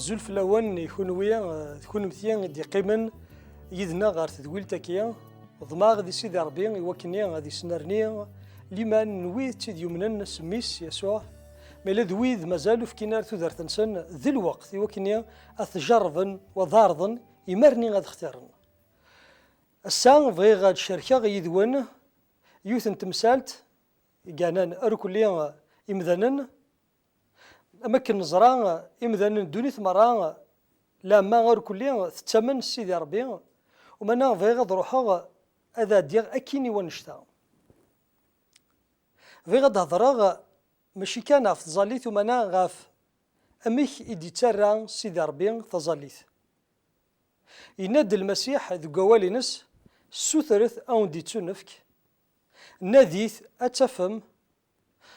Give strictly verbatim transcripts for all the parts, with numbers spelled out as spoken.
Azul fell-awen i kunwi, eh, d kunemti i d-iqqimen yid-neɣ ɣer tedwilt-agi. Ḍemɛeɣ di Sidi Ṛebbi i wakken ad isnerni liman n wid tt-id-yumnen s mmi-s Yasuɛ, ma yella d wid mazal ur fkin ara tudert-nsen d lweqt i wakken ad t-jarrben u ad ɛerḍen imarni ad xtiren. Ass-a bɣiɣ ad cerkeɣ yid-wen yiwet n temsalt i yeɛnan arkelli imdanen. Am akken neẓra, imdanen n ddunit merra, laɛma arkelli tettamen s Sidi Ṛebbi, umana bɣiɣ ad ruḥeɣ ad ɛeddiɣ akkin i wannect-a. Bɣiɣ ad d-hedṛeɣ mačči kan ɣef tẓallit, umana ɣef amek i d-yettarra Sidi Ṛebbi taẓallit. Yenna-d Lmasiḥ deg wawal-ines: "Ssutret, a wen-d-ittunefk, nadit, ad tafem,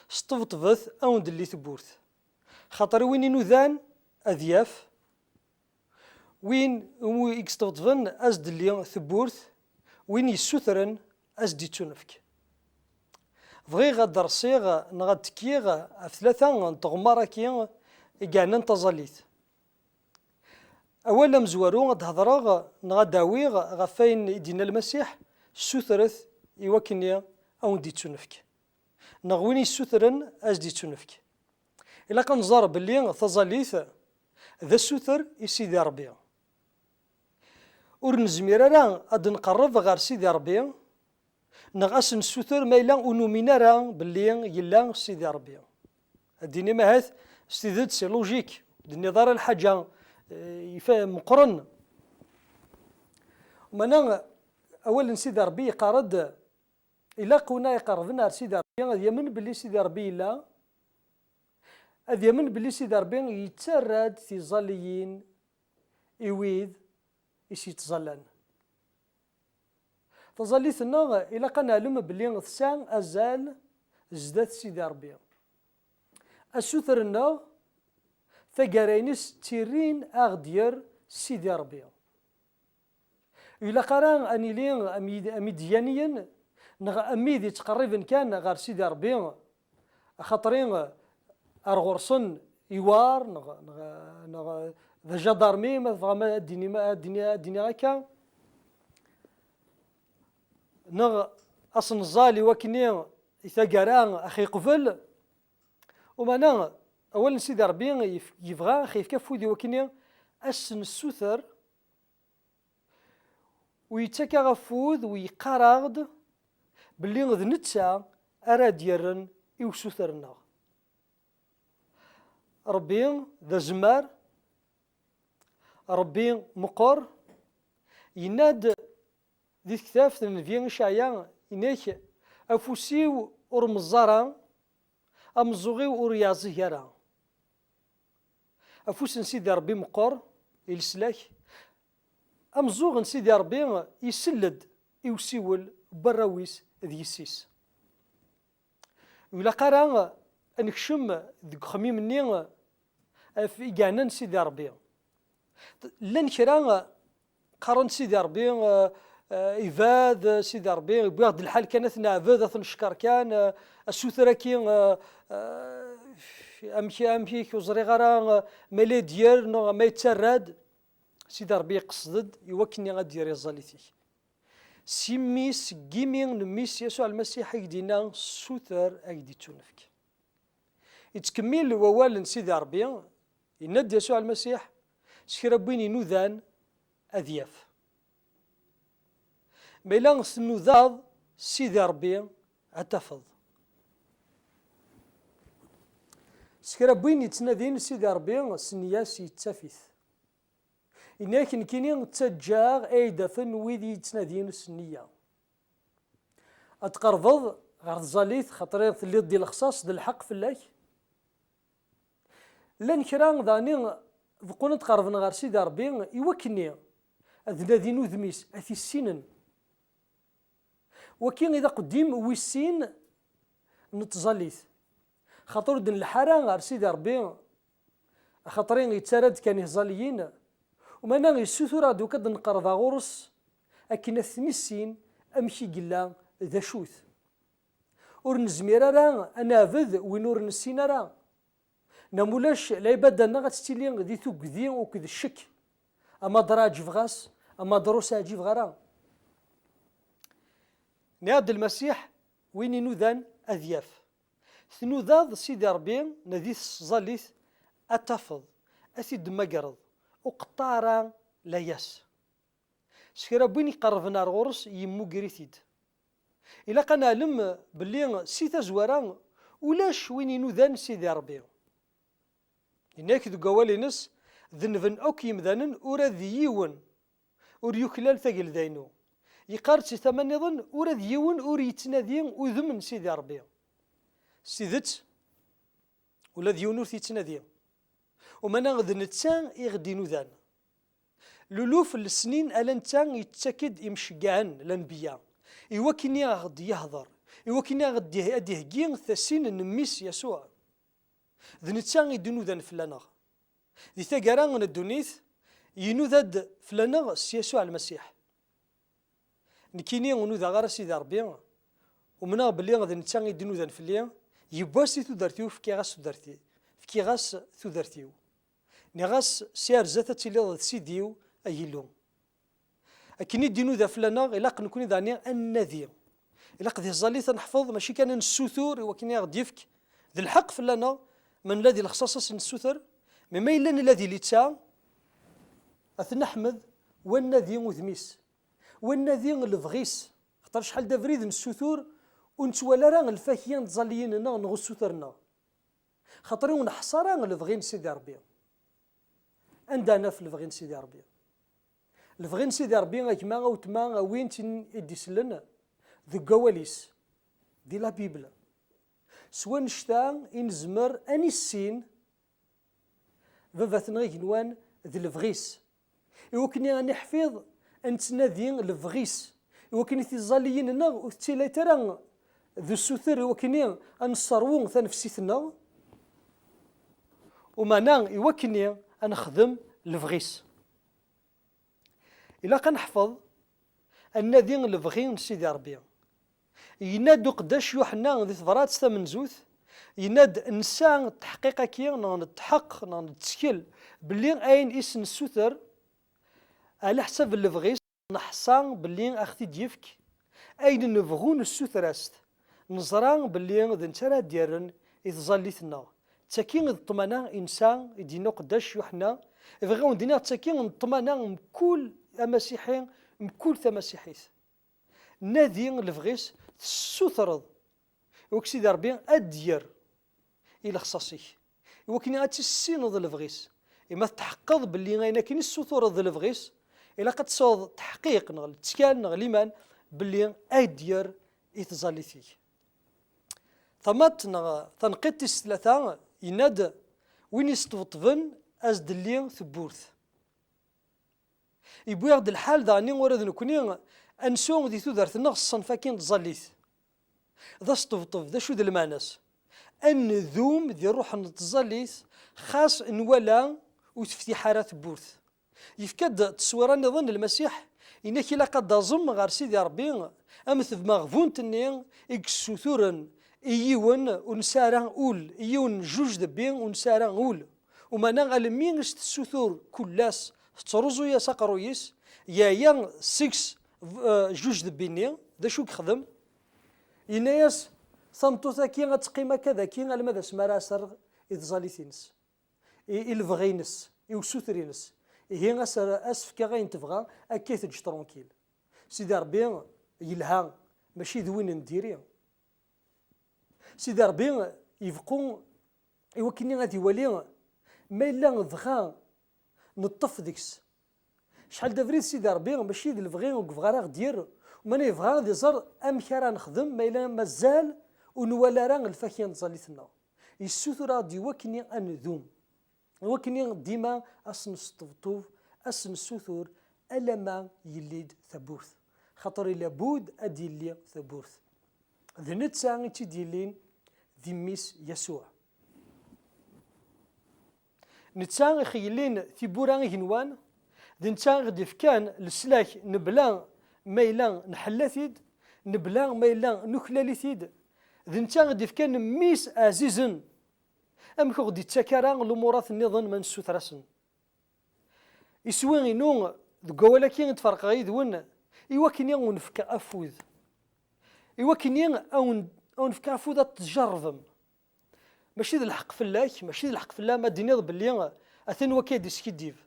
sṭebṭbet, a wen-d-telli tewwurt. Xaṭer i win inudan, ad yaf, win i yesṭebṭben, ad s-d-telli tewwurt, win yessutren, ad s-d-ittunefk." Bɣiɣ ad d-rṣiɣ neɣ ad tekkiɣ ɣef tlata n tɣemmar-agi i yeɛnan taẓallit. Awal amezwaru ad d-hedṛeɣ neɣ ad d-awiɣ ɣef wayen i d-yenna Lmasiḥ: "Ssutret i wakken a wen-d-ittunefk." Neɣ win yessutren, ad s-d-ittunefk. Ilaq ad nẓer belli taẓallit d asuter i Sidi Ṛebbi. Ur nezmir ara ad nqerreb ɣer Sidi Ṛebbi neɣ ad s-nessuter ma yella ur numin ara belli yella Sidi Ṛebbi. Ad d-tinim ahat s tidet, c'est logique, ur d-tenniḍ ara lḥaǧa, eh, ifa-, meqqren. Umana, awal n Sidi Ṛebbi yeqqar-d, ilaq win ara iqerrben ar Sidi Ṛebbi ad yamen belli Sidi Ṛebbi yella, ad yamen belli Sidi Ṛebbi yettarra-d tiẓalliyin i wid i s-yettẓallan. Taẓallit-nneɣ ilaq ad neɛlem belli tesɛa azal zdat Sidi Ṛebbi. Asuter-nneɣ, taggara-ines d tirin a ɣ-d-yerr Sidi Ṛebbi. Ur ilaq ara ad nili am yid-, am idyaniyen neɣ am wid yettqerriben kan ɣer Sidi Ṛebbi, axaṭer ar ɣur-sen iwar neɣ, neɣ, neɣ d ajadarmi, ma tebɣam ad d-tinim, ad d-ini-, ad d-iniɣ akka, neɣ asenẓal i wakken i taggara a ɣ-iqbel. Umana, awal n Sidi Ṛebbi yef-, yebɣa a ɣ-yefk afud i wakken i as-nessuter, u yettak afud, u yeqqar-aɣ-d belli d netta ara d-yerren i usuter-nneɣ. Ṛebbi d azemmar, Ṛebbi meqqer. Yenna-d di tektabt n Nnbi Icɛaya, yenna-k: "Afus-iw ur meẓẓ ara, ameẓẓuɣ-iw ur yeɛẓig ara." Afus n Sidi Ṛebbi meqqer i leslak. Ameẓẓuɣ n Sidi Ṛebbi isell-d i usiwel n warraw-is d yessi-s. Ur ilaq ara ad nekcem deg uxemmim-nni ɣef i yeɛnan Sidi Ṛebbi. Llan kra qqaren Sidi Ṛebbi, eh, eh, ibad, eh, Sidi Ṛebbi, wwiɣ-d lḥal kan ad t-neɛbed, ad t-neckeṛ kan, eh, asuter-agi, eh, eh, amek, amek-ik ur ẓriɣ ara, eh, ma la d-yerr neɣ ma yettarra-d. Sidi Ṛebbi iqsed-d i wakken ad d-yerr i tẓallit-ik. S imi, seg imi n mmi-s Yasuɛ Lmasiḥ i k-d-yenna: "Suter, ad k-d-ittunefk." Yettkemmil wawal n Sidi Ṛebbi, yenna-d Yasuɛ Lmasiḥ: "S kra n win inudan, ad yaf." Ma yella tnudaḍ Sidi Ṛebbi, ad tafeḍ. S kra n win yettnadin Sidi Ṛebbi, s nniya-s yettaf-it. Yenna-yak: "Nekkini ttaǧǧaɣ ay d-afen wid i yettnadin s nniya." Ad tqerbeḍ ɣer tẓallit, xaṭer telliḍ di lexṣaṣ d lḥeqq fell-ak. Llan kra daɣen beqqun ad qerben ɣer Sidi Ṛebbi i wakken ad nadin udem-is, ad t-issinen. Waki i d aqeddim wis sin n tẓallit. Xaṭer ur d-nleḥḥ ara ɣer Sidi Ṛebbi, axaṭer yettarra-d kan iẓalliyen, umana yessutur-aɣ-d wakk ad nqerreb ɣur-s akken ad t-nissin amek i yella, d acu-t. Ur nezmir ara ad neɛbed win ur nessin ara. Neɣ mulac, lɛibada-nneɣ ad tettili di tugdi akked ccek. Amaḍer ɛeǧbeɣ-as, amaḍer ur s-ɛeǧibeɣ ara. Nniɣ-d Lmasiḥ, win inudan ad yaf. Tnudaḍ Sidi Ṛebbi, nadi-t s tẓallit, ad tafeḍ, ad t-id-temmagreḍ, ur qeṭṭeɛ ara layas. S kra n win iqerrben ar ɣur-s, yemmuger-it-id. Ilaq ad neɛlem belli si tazwara ulac win inudan Sidi Ṛebbi. Yenna-yak deg wawal-ines, denben akk yimdanen, ula d yiwen ur yuklal tagelda-inu. Yeqqar-d si tama nniḍen, ula d yiwen ur yettnadi udem n Sidi Ṛebbi. S tidet, ula d yiwen ur t-yettnadi. Umana d netta i ɣ-d-inudan. Luluf n lesnin ala netta yettak-d imceggɛen, lanbeyya, i wakken i aɣ-d-yehder, i wakken i aɣ-d-, ad d-iheggi tasin n mmi-s Yasuɛ. D netta i d-inudan fell-aneɣ. Di taggara n ddunit, inuda-d fell-aneɣ s Yasuɛ Lmasiḥ. Nekkini ur nudaɣ ara Sidi Ṛebbi, umneɣ belli d netta i d-inudan fell-i, yewwa-s i tudert-iw, fkiɣ-as tudert-i-, fkiɣ-as tudert-iw. Nniɣ-as, s irzat ad tiliḍ d Sidi-w, ay Illu. Akken i d-inuda fell-aneɣ, ilaq nekni daɣen ad nnadi. Ilaq di tẓallit ad neḥfeḍ, mačči kan ad nessutur i wakken i aɣ-d-yefk. D lḥeqq fell-aneɣ, ma nella di lexṣaṣ ad s-nessuter, mais ma yella nella di litta, ad t-neḥmed, wa nnadi udem-is, wa nnadi lebɣi-s. Xaṭer acḥal d abrid nessutur, ur nettwali ara lfakya n tẓalliyin-nneɣ neɣ ussuter-nneɣ. Xaṭer ur neḥṣa ara lebɣi n Sidi Ṛebbi. Anda naf lebɣi n Sidi Ṛebbi? Lebɣi n Sidi Ṛebbi, a gma, a wetma, a win tin i d-isellen, deg wawal-is, di la Bible. S wannect-a i nezmer ad nissin Baba-tneɣ igenwan d lebɣi-s. I wakken ad niḥfiḍ, ad nettnadi lebɣi-s. I wakken i tiẓalliyin-nneɣ ur tettilit ara d usuter i wakken ad nesserwu tanefsit-nneɣ. Umeɛna i wakken ad nexdem lebɣi-s. Ilaq ad neḥfeḍ, ad nadi lebɣi n Sidi Ṛebbi. Yenna-d uqeddac Yuḥenna di tebrat tamenzut, yenna-d, nesɛa ṭṭeḥqiq-agi, neɣ netḥeqq, neɣ nettkel belli ayen i s-nessuter ɛla ḥsab n lebɣi-s, neḥṣa belli a ɣ-t-id-yefk, ayen nebɣu nessuter-as-t. Neẓra belli d netta ara d-yerren i tẓallit-nneɣ. D tagi i d ṭṭmana i nesɛa, i d-yenna uqeddac Yuḥenna. Bɣiɣ ad wen-d-iniɣ d tagi n ṭṭmana mkul amasiḥi, mkul tamasiḥit. Nadi lebɣi-s, tessutreḍ i wak Sidi Ṛebbi ad d-yerr i lexṣaṣ-ik, i wakken ad tissineḍ lebɣi-s. Imi tetḥeqqeḍ belli ayen akken i tessutureḍ d lebɣi-s, ilaq ad tesɛuḍ ṭṭeḥqiq neɣ lettkal neɣ liman belli ad d-yerr i tẓallit-ik. Tamaḍt neɣ tanqiḍt tis tlata, yenna-d, win yesṭebṭben, ad s-d-telli tewwurt. Yewwi-aɣ-d lḥal daɣen ula d nekkni ad nsu di tudert-nneɣ ṣṣenf-agi n tẓallit. D asṭebṭeb, d acu d lmeɛna-s? Ad ndum di ṛṛuḥ n tẓallit, xas nwala ur teftiḥ ara tewwurt. Yefka-d tteswira nniḍen n Lmasiḥ, yenna-k ilaq ad d-taẓem ɣer Sidi Ṛebbi am tmeɣbunt-nni i yessuturen i yiwen ur nesɛi ara ul, i yiwen n jjujdebbi ur nesɛi ara ul. Umeɛna almi i s-tessutur kul ass, tettruẓu-yas aqerruy-is, yeɛya seg-s, eh, jjujdebbi-nni, d acu i yexdem? Yenna-yas, tameṭṭut-agi ad teqqim akka daki alma d asmi ara as-rreɣ i tẓallit-ines, i, i lebɣi-ines, i usuter-ines. Ihi as-, as-fkeɣ ayen tebɣa, akka i teǧǧ tranquille. Sidi Ṛebbi yelha, mačči d win n diri. Sidi Ṛebbi yebqu i wakken ad iwali ma yella dɣa neṭṭef deg-s. Acḥal d abrid Sidi Ṛebbi, mačči d lebɣi ur yebɣi ara ɣ-d-yerr, umana yebɣa ad iẓer amek ara nexdem ma yella mazal ur nwala ara lfakya n tẓallit-nneɣ. Yessutur-aɣ-d i wakken ad ndum. Wakken dima ad s-nesṭebṭub, ad s-nessutur, alamma yelli-d tawwurt. Xaṭer ilabud ad d-yelli tawwurt. D netta i tt-id-yellin d mmi-s Yasuɛ. Netta i ɣ-yellin tiwwura igenwan, d netta i ɣ-d-ifkan leslak nebla ma yella nḥella-t-id, nebla ma yella nuklal-it-id, d netta i ɣ-d-ifkan mmi-s ɛzizen. Amek ur ɣ-d-ittak ara lumurat nniḍen ma nessuter-asen? Iswi-inu deg wawal-agi i d-ferqeɣ yid-wen, i wakken i wen-fkeɣ afud. I wakken i wen-, a wen-fkeɣ afud ad tjerrbem. Mačči d lḥeqq fell-ak, mačči d lḥeqq fell-am ad d-tiniḍ belli atan wakka i d-iskiddib.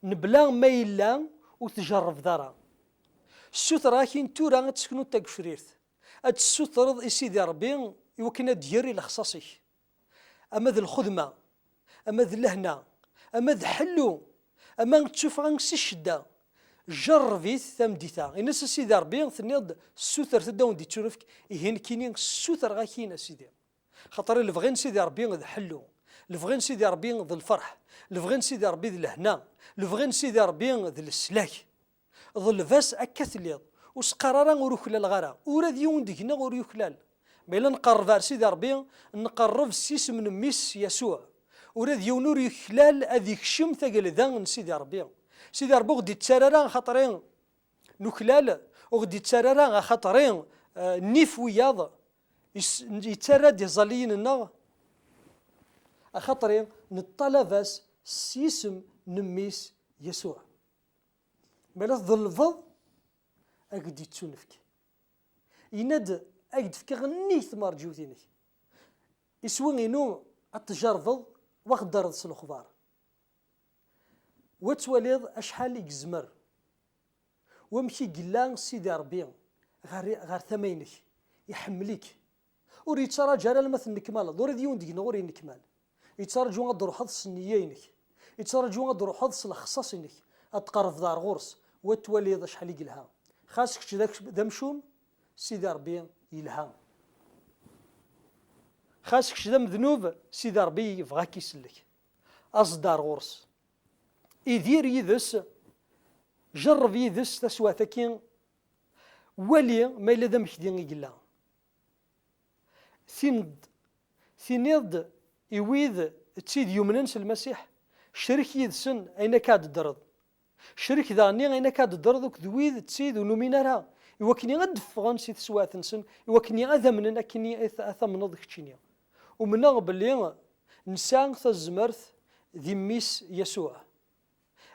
Nebla ma yella ur tjerrbeḍ ara. Ssutreɣ-ak-in tura ad teknuḍ tagecrirt. Ad tessutreḍ i Sidi Ṛebbi i wakken ad d-yerr i lexṣaṣ-ik. Ama d lxedma, ama d lehna, ama d ḥellu, ama d tuffɣa si ccedda. Jerreb-it tameddit-a. Ini-as a Sidi Ṛebbi, tenniḍ-d ssutret ad awen-d-ittunefk, ihi nekkini ssutreɣ-ak-in a Sidi. Xaṭer lebɣi n Sidi Ṛebbi d ḥellu, lebɣi n Sidi Ṛebbi d lferḥ, lebɣi n Sidi Ṛebbi d lehna, lebɣi n Sidi Ṛebbi d leslak. Ḍleb-as akka telliḍ, ur s-qqar ara ur uklaleɣ ara, ula d yiwen deg-neɣ ur yuklal. Ma yella nqerreb ar Sidi Ṛebbi, nqerreb s yisem n Mmi-s Yasuɛ. Ula d yiwen ur yuklal ad ikcem tagelda n Sidi Ṛebbi. Sidi Ṛebbi ur ɣ-d-ittarra ara axaṭer nuklal, ur ɣ-d-ittarra ara axaṭer, eh, nnif wiyaḍ, is-, yettarra-d iẓalliyen-nneɣ, axaṭer neṭṭalab-as s yisem n Mmi-s Yasuɛ. Ma la tḍelbeḍ, ad k-d-ittunefk. Yenna-d, ad k-d-fkeɣ nnig tmerǧiwt-inek. Iswi-inu ad t-tjerrbeḍ, wa ad d-terreḍ s lexbar. Wa ad twaliḍ acḥal i yezmer. Wamek i yella Sidi Ṛebbi ɣer, ɣer tama-inek. Iḥemmel-ik. Ur yettaraǧu ara alma tennekmaleḍ. Ula d yiwen deg-neɣ ur yennekmal. Yettaraǧu ad d-truḥeḍ s nniya-inek. Yettaraǧu ad d-truḥeḍ s lexṣaṣ-inek. Ad tqerrbeḍ ar ɣur-s. Wa ad twaliḍ acḥal i yelha. Xas kečč d ak-, d amcum, Sidi Ṛebbi yelha. Xas kečč d amednub, Sidi Ṛebbi yebɣa ad k-isellek. Aẓ-d ar ɣur-s. Idir yid-s, jerreb yid-s taswiɛt-agi, wali ma yella d amekdi i yella. Tin-, tiniḍ-d i wid d tid yumnen s Lmasiḥ, crek yid-sen ayen akka d-teddreḍ. Crek daɣen ayen akka d-teddreḍ akked wid d tid ur numin ara, i wakken ad d-ffɣen si teswiɛt-nsen, i wakken ad amnen akken i t-, ad tamneḍ keččini. Umneɣ belli nesɛa tazmert di Mmi-s Yasuɛ.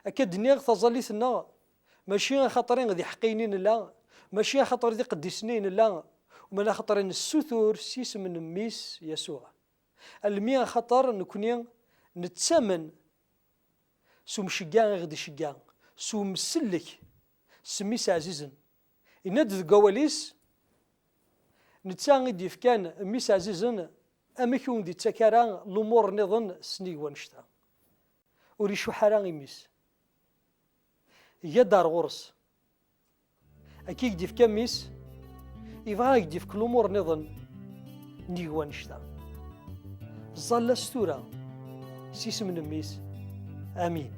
Akka d-nniɣ, taẓallit-nneɣ mačči axaṭer d iḥeqqiyen i nella, mačči axaṭer d iqeddisen i nella, umana axaṭer nessutur s yisem n Mmi-s Yasuɛ. Almi axaṭer nekni nettamen s umcegga i ɣ-d-icegga, s umsellek, s Mmi-s ɛzizen. Yenna-d deg wawal-is, netta i d-yefkan Mmi-s ɛzizen, amek ur d-ittak ara lumuṛ nniḍen s nnig wannect-a. Ur icuḥ ara i Mmi-s. Iga-d ar ɣur-s. Akka i k-d-ifka Mmi-s, ibɣa ad k-d-ifk lumuṛ nniḍen nnig wannect-a. Ẓẓal-as tura s yisem n Mmi-s. Amin.